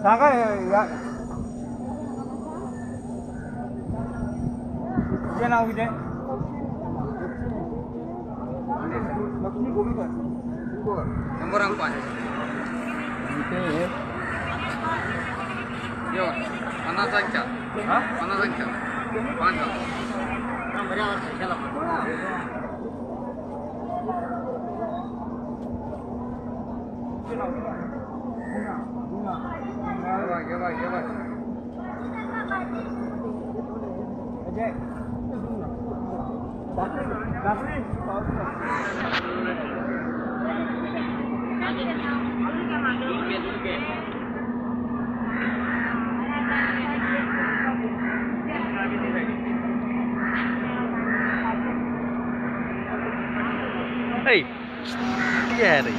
सांगा. तुझे नाव कितें? लक्ष्मी गोवेकर. शंभरांक 5. यो 50 4. हा. 50 4 5. तुझे नाव कितें? ये बघ, ये बघ. अजय. दाखली. 2 रुपये, 2 रुपये. ऐ, किती आहे रे?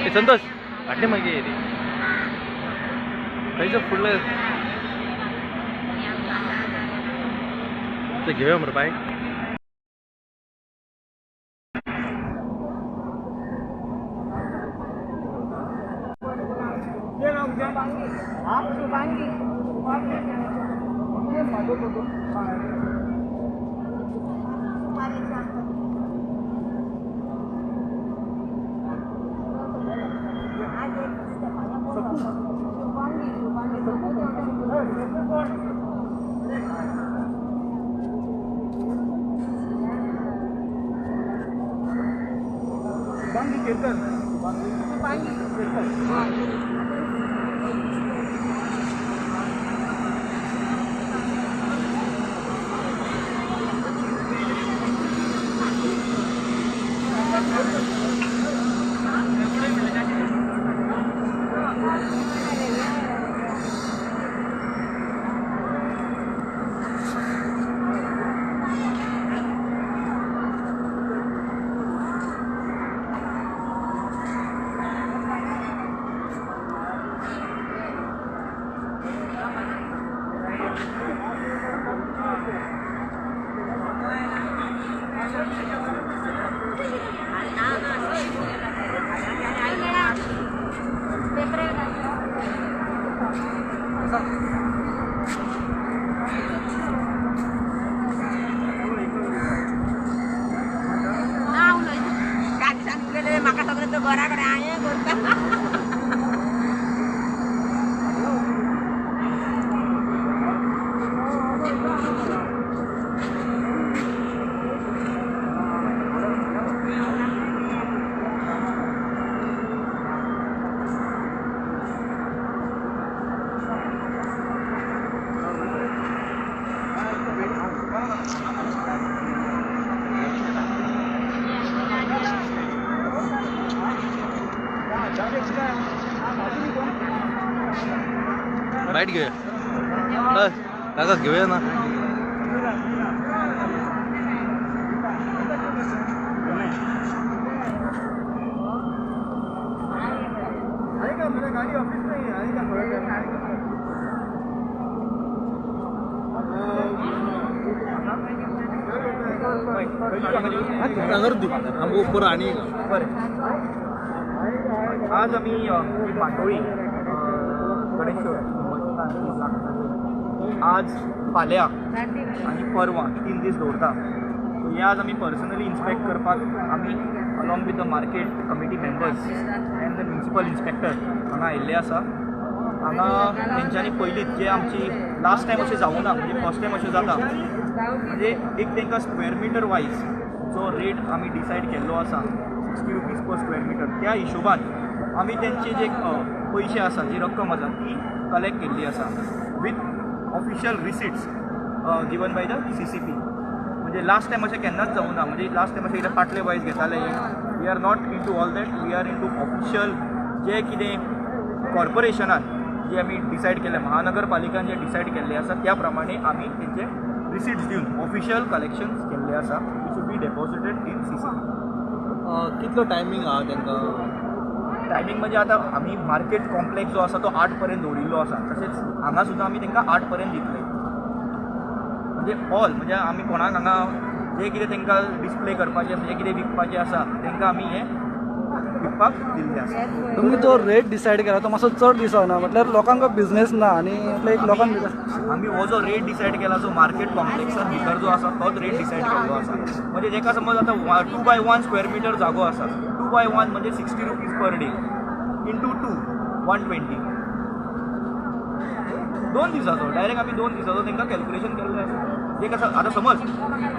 ए संतोष, फाटले मागीर रे. खंयचो फुडलो ते घेवया मरे बाय. तुझे नाव कितें? हा? शुभांगी. माझं फोटो. शुभांगी, शुभांगी. शुभांगी केळकर. शुभांगी शुभांगी. केळकर. ना उलयता. गाडीसान उलयलें म्हाका सगळें तो घरा कडेन हांवें करता. बाईट घेऊया. बस काका, घेऊया ना. आएगा, मेरा गाड़ी ऑफिस में ही है, आएगा थोड़ा टाइम में आएगा. आमकां उपकर आनी. बरें, आज आमी ही माटोळी गणेश आज फाल्यां आनी परवां 3 दीस दवरता. सो हे आज आमी पर्सनली इन्स्पेक्ट करपाक आमी along with the market committee members and the municipal inspector हांगा आयिल्ले आसा. हांगा तेंच्यांनी पयलींच जे आमची लास्ट टायम अशें जावूं ना, म्हणजे फर्स्ट टायम अशें जाता, म्हणजे एक तांकां स्क्वेअर मिटर वायज जो रेट आमी डिसायड केल्लो आसा, ₹60 पर स्क्वेअर मिटर, त्या हिशोबान आमी तेंचे जे पयशे आसा, जी रक्कम आसा ती कलेक्ट केल्ली आसा with official receipts given by the CCP. म्हणजे लास्ट टायम अशें केन्नाच जावूं ना, म्हणजे लास्ट टायम अशें कितें पाटले वायज घेताले. We are not into all that. We are into official. जे कितें कॉर्पोरेशनान जे आमी डिसायड केल्लें, महानगरपालिकान जे डिसायड केल्लें आसा, त्या प्रमाणे आमी तेंचे रिसिट्स दिवन ऑफिशियल कलेक्शन्स केल्ले आसा, which will be deposited in CCP. कितलो टायमींग आहा तांकां? टायमींग म्हणजे आतां आमी मार्केट कॉम्प्लेक्स जो आसा तो 8 पर्यंत दवरिल्लो आसा. तशेंच हांगा सुद्दां आमी तांकां 8 पर्यंत दितले. म्हणजे ऑल, म्हणजे आमी कोणाक हांगा जे कितें तांकां डिस्प्ले करपाचें आसा, जे कितें विकपाचें आसा, तांकां आमी हें विकपाक दिल्ले आसा. तुमी जो रेट डिसायड केला तो मातसो चड दिसना, म्हटल्यार लोकांक बिझनेस ना आनी एक लोकांक आमी हो जो रेट डिसायड केला जो मार्केट कॉम्प्लेक्सान भितर जो आसा तोच रेट डिसायड केल्लो आसा. म्हणजे जेका समज आतां 2 by 1 square metre जागो आसा, 2 by 1 म्हणजे 60 rupees per day into 2 120. 2 दिसाचो डायरेक्ट आमी 2 दिसाचो तांकां कॅल्क्युलेशन केल्लें आसा. एक आसा आतां समज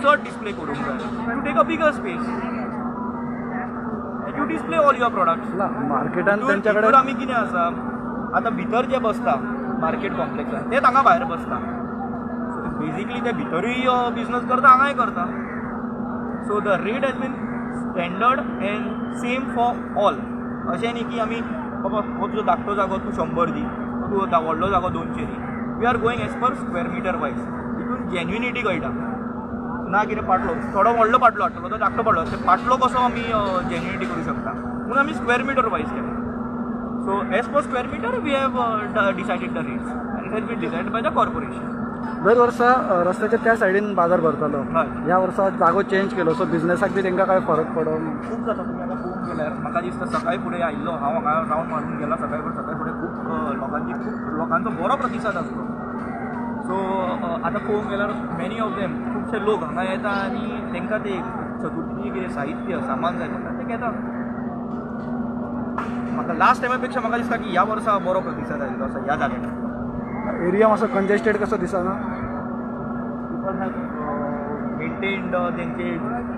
चड डिस्प्ले करूंक जाय, you take a bigger space and you display all your products. ना मार्केटान तेंच्या कडेन आमी कितें आसा आतां भितर जे बसता मार्केट कॉम्प्लेक्सान ते हांगा भायर बसता. सो बेजिकली ते भितरूय बिजनस करता, हांगाय करता. So the rate has been standard and same for all. अशें न्ही की आमी बाबा हो तुजो धाकटो जागो तूं 100 दी, तूं व्हडलो जागो 200 दी. We are going as per square meter wise. हितून जेन्युनिटी कळटा ना कितें पाटलो थोडो व्हडलो पाटलो हाडटलो तो धाकटो पाटलो, ते पाटलो कसो आमी जेन्युनिटी करूं शकता म्हणून आमी स्क्वेअर मिटर वायज केलें. So as per square meter we have decided the rates and it has been decided by the corporation. दर वर्सा रस्त्याच्या त्या सायडीन बाजार भरतालो, ह्या वर्सा जागो चेंज केलो, सो बिझनेसाक बी तांकां काय फरक पडो? खूब जाता. तुमी आतां पळोवंक गेल्यार म्हाका दिसता सकाळी फुडें आयिल्लो हांव हांगा रावंड मारून गेला सकाळी फुडें खूब लोकांची खूब लोकांचो बरो प्रतिसाद आसलो. सो आतां पळोवंक गेल्यार मॅनी ऑफ देम खुबशे लोक हांगा येता आनी तांकां ते चतुर्थीचें कितें साहित्य सामान जाय पडटा तें घेता. म्हाका लास्ट टायमा पेक्षा म्हाका दिसता की ह्या वर्सा बरो प्रतिसाद आयिल्लो आसा ह्या जाग्यार. एरिया मातसो कंजेस्टेड कसो दिसना? पीपल have maintained तेंचे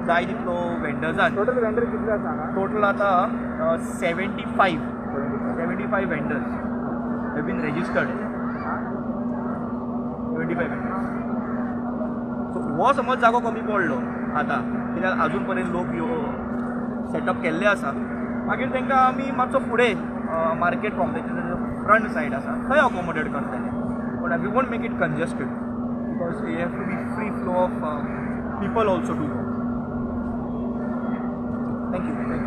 जाय तितलो वेंडर्सान. टोटल वेंडर कितले आसा हांगा? टोटल आतां 75 vendors have been registered. 75 vendors. So हो समज जागो कमी पडलो आतां कित्याक आजून पर्यंत लोक यो सेटअप केल्ले आसा, मागीर तांकां आमी मातसो फुडें मार्केट कॉम्प्लेक्साचो फ्रंट सायड आसा थंय अकोमोडेट करतले. पूण we won't make it congested because you have to be free flow of people also to go. Thank you. Thank you.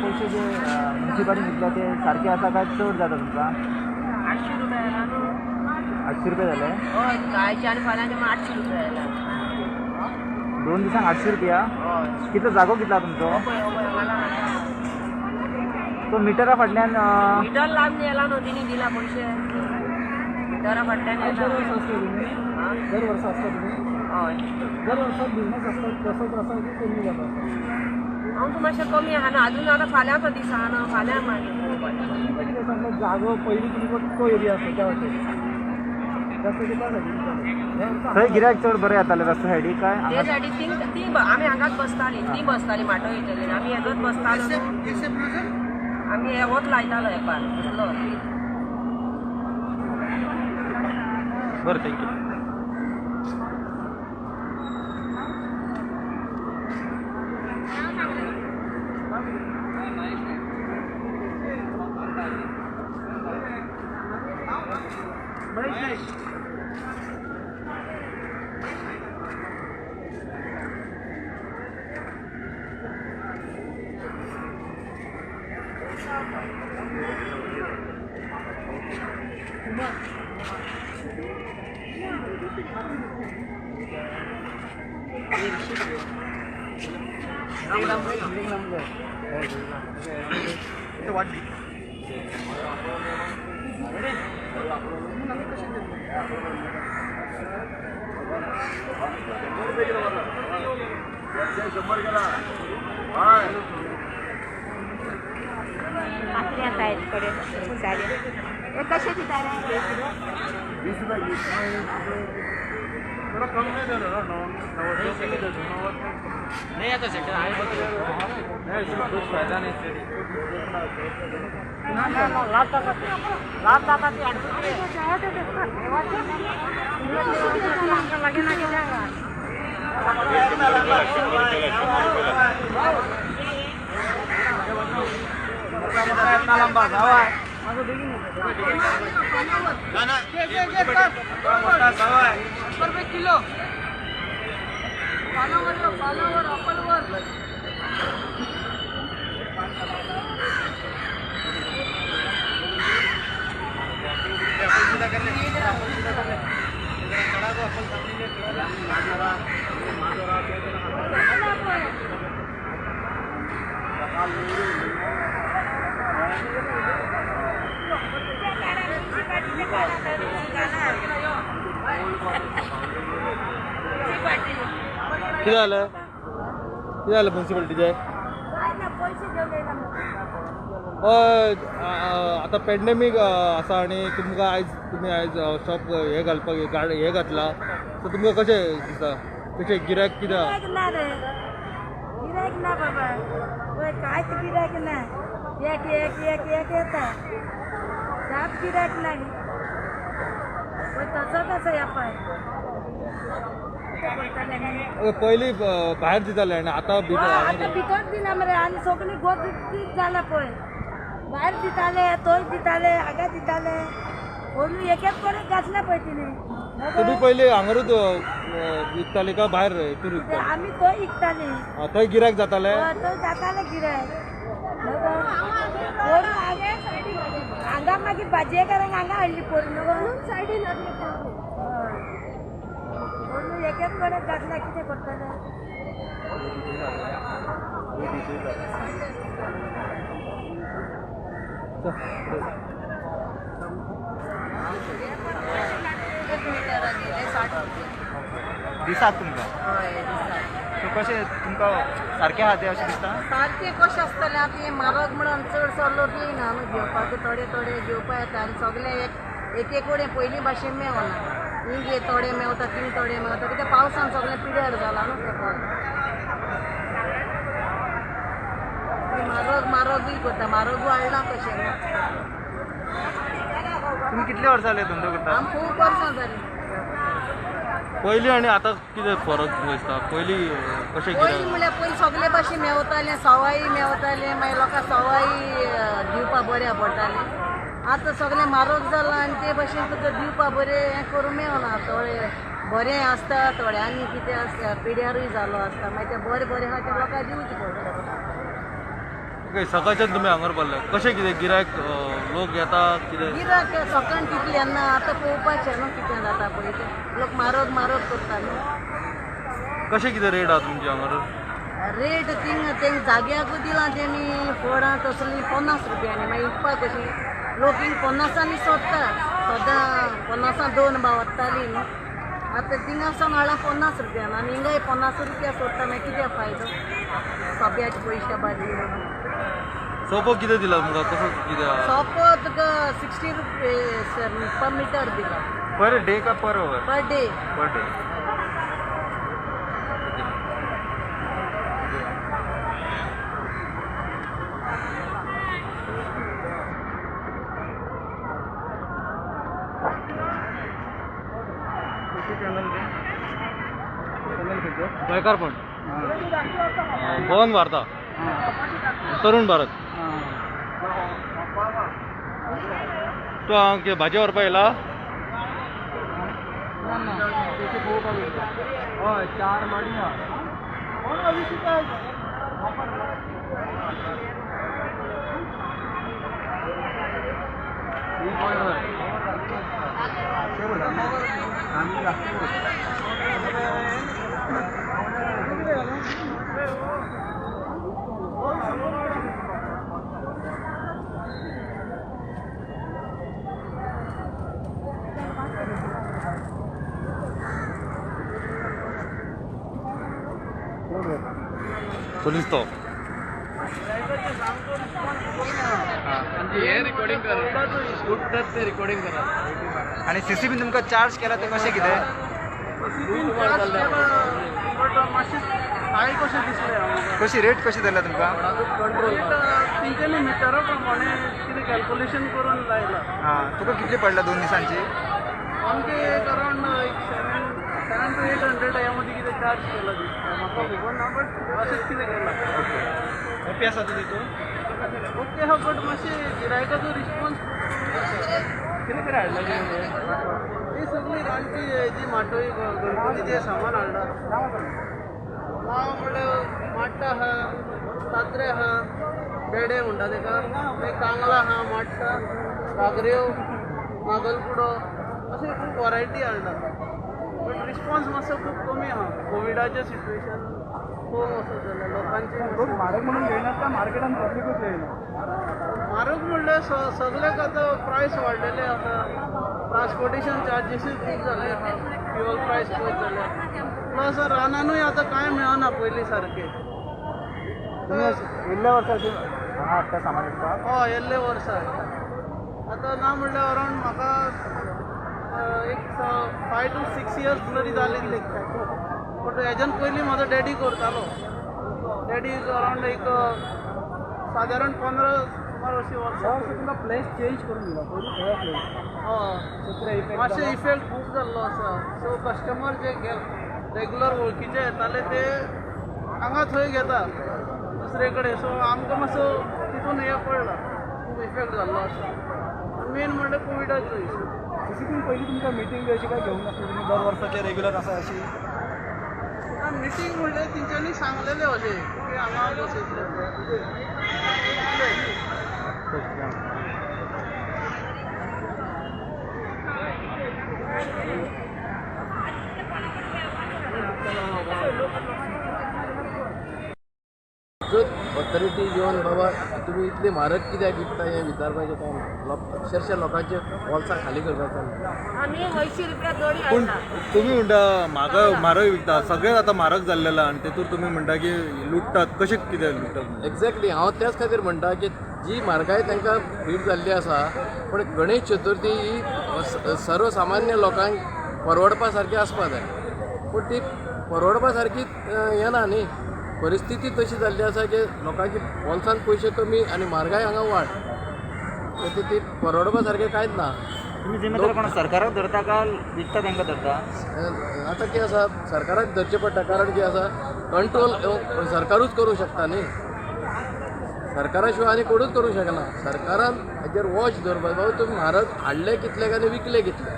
पयशे जे म्युनिसिपालिटीन दितले ते सारके आसा काय चड जाता तुमकां? 800 रुपया जाला न्हू. 800 रुपया जाले? हय, आयचे आनी फाल्यांचे 800 रुपया जाला. 2 दिसांक 800 रुपया? हय. कितलो जागो कितलो तुमचो? तो मिटरा फाटल्यान मिटर लावन येला न्हू, तिणी दिला पयशे मिटरा फाटल्यान. दर वर्सा आसता तुमी? दर वर्सा आसता तुमी? हय. दर वर्सा बिझनेस आसता तसोच आसा की कमी जाता? हांव तूं मातशें कमी आहा न्हू आजून, आतां फाल्यांचो दीस आहा न्हू, फाल्यां मागीर पळोवपाचें. कितें आसा जागो पयलीं तुमकां तो एरिया आसता त्या वाटेन जास्त त्या सायडीन थंय गिरायक चड बरें येतालें रस्त्या सायडीक काय? ते सायडीक ती आमी हांगाच बसतालीं, ती बसताली माटो वयतली, आमी हेजोच बसतालो, आमी हे वत लायतालो हेपार इतलो. बरें, thank you. पात्रे आसा हेजे कडेन सारे. कशें दिता रे? 20 रुपया. थोडा कम नाही झालं ना? 90 नाही आता सेटर आहे नाही, फायदा नाही. रुपये किलो. पानावर पानावर अपलवर. कितें जालें? कितें जालें म्युनिसिपालिटीचें? हय, आतां पेंडेमीक आसा आनी तुमकां आयज तुमी आयज शॉप हें घालपाक हें घातलां, सो तुमकां कशें दिसता? कशें गिरायक कितें? गिरायक ना रे, गिरायक ना बाबा, कांयच गिरायक ना. एक एक एक एक येता, साप गिरायक ना. तसोच आसा व्यापार. पयलीं भायर दिताले आनी आतां आतां भितर दिना मरे. आनी सगळी गोद जाला पळय. भायर दिताले, थंय दिताले, हांगा दिताले, ओनू एक एक कडेन घातला पळय तिणें. तुमी पयलीं हांगारूच विकताले काय भायर हितूर विकताले? आमी थंय विकताली. थंय गिरायक जाताले? थंय जाताले गिरायक. हांगा मागीर भाजयेकारांक हांगा हाडली पोरून सायडीन हाडली पोरून. एक एक कडेन घातला, कितें करतले? दिसात तुमकां? सो कशें तुमकां सारकें आहा तें अशें दिसता? सारकें कशें आसतलें आतां हें म्हारग म्हणून चडसो लोक येयना न्हू घेवपाक. थोडे थोडे घेवपा येता आनी सगळे एक एक कडेन पयलीं भाशेन मेवना. हिंग थोडे मेवता, थिंग थोडे मेवता. कित्याक पावसान सगळें पिड्यार जालां न्हू तें. म्हारग म्हारगूय करता, म्हारगूय हाडला कशें. तुमी कितले वर्सां जाले धंदो करता? आम खूब वर्सां जालीं. पयलीं आनी आतां कितें फरक दिसता? पयलीं कशें? पयलीं म्हणल्यार पयलीं सगळे भाशेन मेवतालें, सवाय मेवतालें, मागीर लोकांक सवाय दिवपा बऱ्या पडटालें. आतां सगळें म्हारग जालां आनी ते भाशेन तुका दिवपा बरें हें करूं मेवना. थोडे बरें आसता, थोड्यांनी कितें आसता पिड्यारूय जालो आसता. मागीर तें बरें बरें आसा तें लोकांक दिवचें पडटा. ओके, सकाळच्यान तुमी हांगार बसले, कशें कितें गिरायक लोक येता कितें? गिरायक सकाळ तितलें येना. आतां पळोवपाचें न्हू कितें जाता पळय तें. लोक म्हारग म्हारग करता न्हू. कशें कितें रेट आहा तुमची हांगार? रेट थिंग तेंग जाग्याकूय दिलां तेमी फोडां तसलीं 50 रुपयांनी. मागीर विकपाक कशीं लोक हिंग 50 सोदता. सदां 50 दोन भाव वत्ताली न्हू. आतां थिंगासान हाडला 50 रुपयान आनी हिंगाय 50 रुपया सोदता. मागीर कितें फायदो? सोप्याचे पयशे भाजी. सोपो कितें दिला तुमकां? कसो कितें? सोपो तुका 60 रुपये पर मिटर दिला. पर डे का पर over? Per day. Per day. गोंयकार पण गोवन वार्ता, तरुण भारत. तूं हांव कितें भाजी व्हरपा येयला? हय, 4 माडी आहा. पोलीस तो आणि सीसीबी तुमकां चार्ज केला ते कशें कितें? कशी रेट कशी धरला तुमकां? तेंच्यांनी मिटरा प्रमाणे कितें कॅल्कुलेशन करून लायला. हां, तुका कितली पडला 2 दिसांची? आमचे एक अरावंड एक 700 to 800 ह्या मदीं कितें चार्ज केला दिसता म्हाका, खबर ना, बट अशेंच कितें केलां. हॅपी आसा तूं तितून? ओके आहा, बट मातशें गिरायकाचो रिस्पॉन्स कितें कितें हाडलें ही सगळी रांदची जी माटोळी गणपतीचें सामान हाडलां. नांव म्हणल्यार माट्टा आहा, तात्रे आहा, बेडे म्हणटा तेका, मागीर कांगला आहा, माट्टा, घागऱ्यो, नागलपुडो, अशें खूब वरायटी हाडला. बट रिस्पॉन्स मातसो खूब कमी आहा. कोविडाचें सिट्युएशन खूब असो जालें लोकांचें. म्हारग म्हणून घेयनात काय मार्केटान पब्लिकूच येयना? म्हारग म्हणल्यार सगळ्याक आतां प्रायस वाडलेले आसा. ट्रान्सपोर्टेशन चार्जीसूय खूब जाले आहा, फ्युअल प्रायस खूब जाले, प्लस रानानूय आतां कांय मेळना पयलीं सारकें. तुमी येयल्ल्या वर्सा अशें हांगा हाडटा सामान विकपाक? हय, येल्ले वर्सा आतां ना म्हणल्यार अरावंड म्हाका एक 5 to 6 years तरी जाली बट हेज्यान पयलीं म्हाजो डॅडी करतालो. डॅडी अरावंड एक सादारण 15 सुमार अशीं वर्सां. तुमकां प्लेस चेंज करून दिला पयलीं खंय आसलें? हय, मातशें इफेक्ट खूब जाल्लो आसा. सो कस्टमर जे रेगुलर वळखीचे येताले ते हांगा थंय घेता दुसरे कडेन. सो आमकां मातसो तितून हें पडला, खूब इफेक्ट जाल्लो आसा. मेन म्हणल्यार कोविडाचो इशू. तशी तुमी पयलीं तुमकां मिटींग बी अशी काय घेवंक नासली तुमी दर वर्साचे रेगुलर आसा अशी? मिटींग म्हणल्यार तेंच्यांनी सांगलेलें अशें की हांगा बसयतले. जो ऑथॉरिटी येवन बाबा तुमी इतले म्हारग कित्याक विकता हें विचारपाचें काम अक्षरशः लोकांचे बोल्सां खाली करपाक चल्ला. आमी 100 रुपया जोडी पूण हाडला. तुमी म्हणटा म्हारग म्हारग विकता, सगळेच आतां म्हारग जाल्लें आनी तेतूर तुमी म्हणटा की लुट्टात. कशें कितें लुट्टात? एक्झॅक्टली, हांव त्याच खातीर म्हणटा की जी म्हारगाय तांकां फीट जाल्ली आसा, पूण गणेश चतुर्थी ही सर्वसामान्य लोकांक परवडपा सारकी आसपा जाय, पूण ती परवडपा सारकी येना न्ही. परिस्थिती तशी जाल्ली आसा की लोकांची बोल्सान पयशे कमी आनी म्हारगाय हांगा वाड, तर ती परवडपा सारकें कांयच ना. तुमी जिम्मेदार कोण, सरकाराक धरता काय विकता तांकां धरता? आतां कितें आसा, सरकाराक धरचें पडटा, कारण कितें आसा, कंट्रोल सरकारूच करूंक शकता न्ही, सरकारा शिवाय आनी कोणूच करूंक शकना. सरकारान हाजेर वॉच दवरपाक, बाबा तुमी म्हारग हाडले कितले आनी विकले कितले,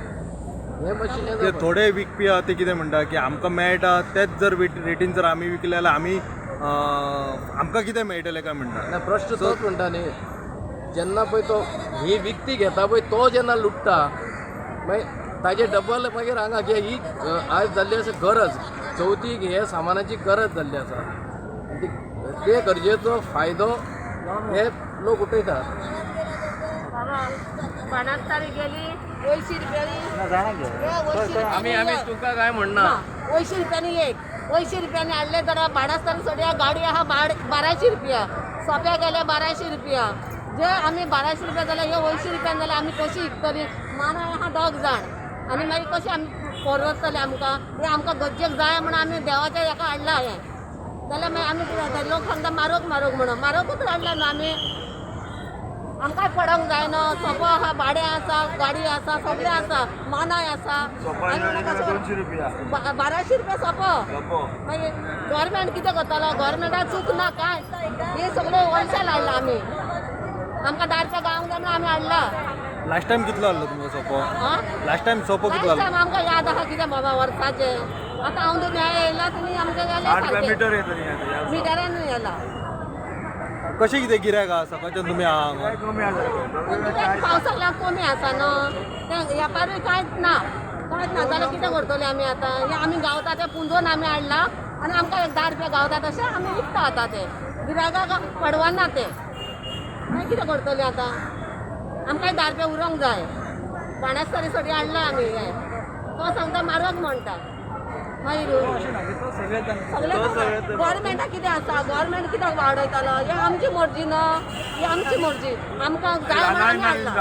हें मातशें हें ते जावपाक. थोडे विकपी आहा ते कितें म्हणटा की आमकां मेळटा तेच जर रेटीन जर आमी विकले जाल्यार आमी आमकां कितें मेळटलें काय म्हणटा. ना, प्रश्न तोच म्हणटा न्ही, जेन्ना पळय तो ही विकती घेता पळय तो जेन्ना लुट्टा मागीर ताजे डबल मागीर हांगा की ही आयज जाल्ली आसा गरज, चवथीक हे सामानाची गरज जाल्ली आसा आनी ते गरजेचो फायदो हे लोक उठयतात. बाबा पन्नास तारीख गेली 100 रुपयांनी. आमी आमी तुका काय म्हणना, 100 रुपयांनी एक 100 रुपयांनी हाडले जाल्यार भाडास्तान सोडया गाडी आहा 1200 रुपया, सोप्या गेले 1200 रुपया. जे आमी 1200 रुपया जाल्यार हे 100 रुपयान जाल्यार आमी कशी विकतली? मानाय आहा 2 जाण आनी मागीर कशें आमी परवडटलें आमकां? हें आमकां गरजेक जाय म्हणून आमी देवाच्या हेका हाडलां हें, जाल्यार मागीर आमी कितें जाता? लोक सांगता मारोग मारोग म्हणून, मारोगूच हाडला न्हू आमी. आमकांय पडोंक जायना. सोपो आहा, भाडें आसा, गाडी आसा, सगळें आसा, मानाय आसा. 1200 रुपया सोपो. मागीर गव्हर्मेंट कितें करतलो? गव्हर्मेंटाक चूक ना काय, हे सगळें होलसेल हाडला आमी. आमकां 10 रुपया गावंक जाय म्हणून आमी हाडला. लास्ट टायम कितलो आहलो तुमकां सोपो? लास्ट टायम सोपो कितलो लास्ट टायम आमकां याद आहा कितें बाबा वर्साचें. आतां हांव दोन येयला तुमी आमकां गेले मिटरान येयला. कशें कितें गिरायक आहा सकाळच्यान तुमी आहा? पावसाक लागून कमी आसा न्हू, ते वेपारूय कांयच ना, कांयच ना जाल्यार कितें करतले आमी आतां? हें आमी गावता तें पुंजोवन आमी हाडला आनी आमकां एक 10 रुपया गावता तशें आमी विकता आतां. ते गिरायकाक पडवना ते, मागीर कितें करतले आतां? आमकांय 10 रुपया उरोंक जाय. बाणस्तारी सडी हाडला आमी, हें तो सांगता म्हारग म्हणटा. मागीर सगळें गव्हर्मेंटाक कितें आसा? गव्हर्मेंट कित्याक वाडयतलो? हें आमची मर्जी न्हू, ही आमची मर्जी, आमकां जाय म्हणून आमी हाडला.